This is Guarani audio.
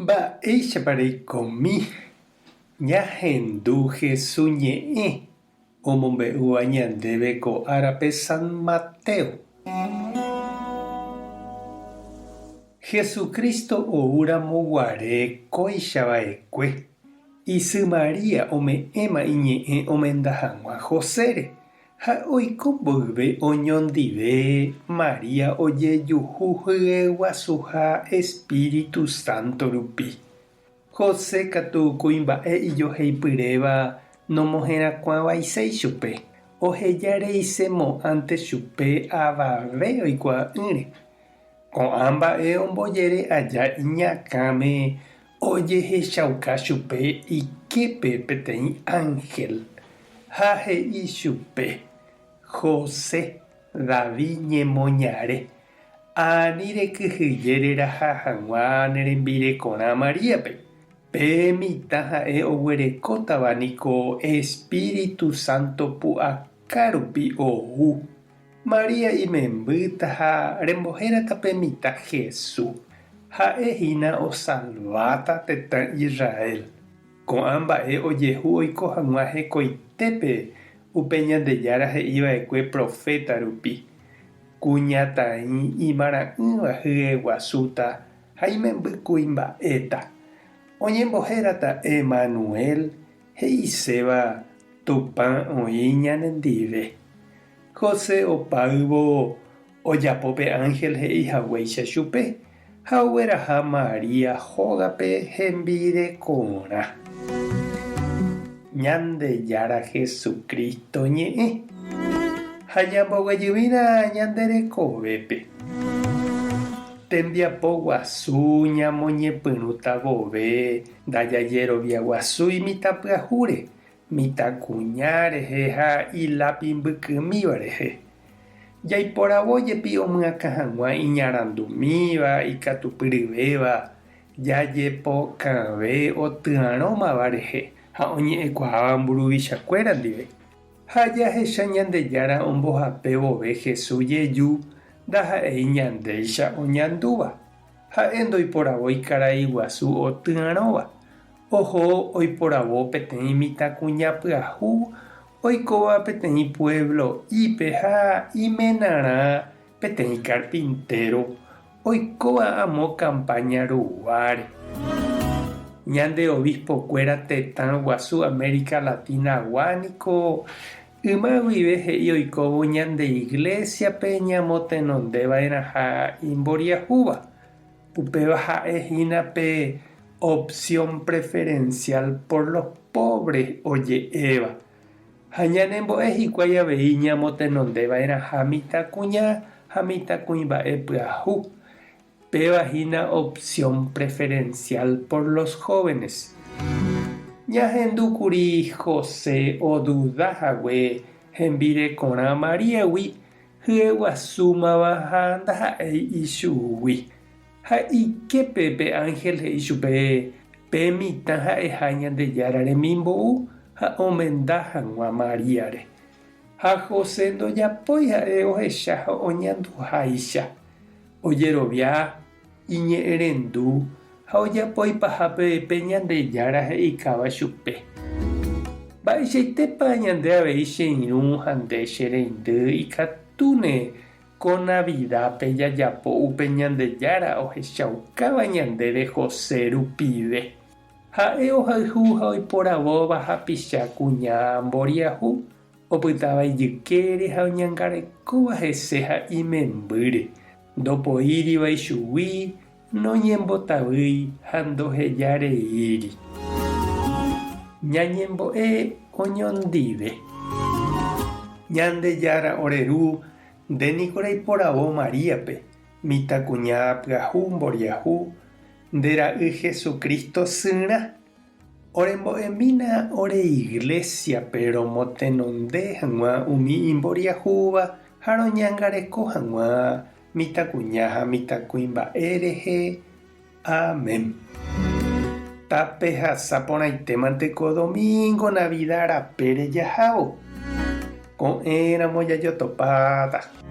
Mba'éichapa reikomi ñahendu Hesu ñe'ẽ omombe'úva ñandéve ko árape San Mateo? Jesucristo ou ramo guare kóicha va'ekue, isy María ome'ẽma iñe'ẽ omenda hag̃ua Josére, Ha oiko mboyve oñondive, María ojejuhu hyeguasuha espíritu sánto rupi. José katu kuimba'e ijoheipyréva nomoherakuãvaiséi chupe, oheja reisemo'ãnte chupe avave oikuaa'ỹre. Ko'ã mba'e ombojere aja iñakãme ojehechauka chupe iképe peteĩ ánhel, ha he'i chupe, José, David ñemoñare, ani rekyhyje reraha hag̃ua ne rembirekorã Maríape, pe mitã ha'e oguerekótava niko Espíritu Santo pu'aka rupi ou. María imembýta ha rembohérata pe mitã Jesús. Ha'e hína osalváta tetã Israel. Ko'ã mba'e ojehu oiko hag̃ua hekoitépe upe Ñandejára he'i va'ekue proféta rupi, Kuñataĩ imara'ỹva hyeguasúta ha imemby kuimba'éta. Oñembohérata Emanuel, he'iséva Tupã oĩ ñanendive. José opáyvo ojapo pe ánhel he'i haguéicha chupe ha ogueraha María hógape hembirekorã. Ñandejára Jesucristo ñe'ẽ ha ñamboguejyvírã ñande rekovépe. Tembiapo guasu ñamoñepyrũta vove ndajajeroviaguasúi mitãpyahúre Mitãkuña rehe ha ilápi mbykymíva rehe. Jaiporavo jepi omyakã hag̃ua iñarandumíva, ikatupyryvéva, jajepokãve otyarõmava rehe ha oñe'ẽkuaáva mburuvichakuéra ndive. Ha jahecha Ñandejára ombohape vove Jesús jeju ndaha'éi ñandéicha oñandúva. Ha'e ndoiporavói karai guasu otyarõva, Oho oiporavo peteĩ mitãkuña pyahu oikóva peteĩ pueblo'ípe ha imenarã peteĩ karpintéro oikóva amo kampáña ruguáre. Ñande obispo-kuéra tetã guasu América Latina-gua niko yma guive he'i oikóvo ñande Iglesia-pe ñamotenondeva'erãha imboriahúva. Upéva ha'e hína pe opción preferencial por los pobres oje'éva. Ha ñanembo'e hikuái avei ñamotenonde va'erãha mitãkuña ha mitãkuimba'e pyahu. Péva hína opción preferencial por los jóvenes. Ñahendu kuri José oduda hague hembirekorã Maríagui hyeguasúmava ha ndaha'éi ichugui. Ha iképe pe ánhel he'i chupe pe mitã ha'eha Ñandejára remimbou ha omenda hag̃ua Maríare. Ha José ndojapói ha'e ohecha ha oñanduháicha. Ojerovia, iñe'ẽrendu ha ojapo ipahápe pe Ñandejára he'ikáva chupe. Mba'eichaitépa ñande avei che irũ ha nde che reindy ikatúne ko Navidápe jajapo upe Ñandejára ohechaukáva ñandéve José rupive. Ha'e ohayhu ha oiporavóva hapicha kuña mboriahu, opytáva ijykére ha oñangarekóva hese ha imembýre, ndopoíriva ichugui, noñembotavýi ha ndohejareíri. Ñañembo'e oñondive. Ñandejára ore Ru, nde niko reiporavo Maríape, mitãkuña pyahu mboriahu, nde Ra'y Jesucristo syrã. Orembo'emína ore iglésiape romotenonde hag̃ua umi imboriahúva ha roñangareko hag̃ua mitãkuña ha mitãkuimba'e rehe. Amén. Tapehasa porãitémante ko domingo Navidad rapére jahávo. Ko'ẽramo jajotopáta.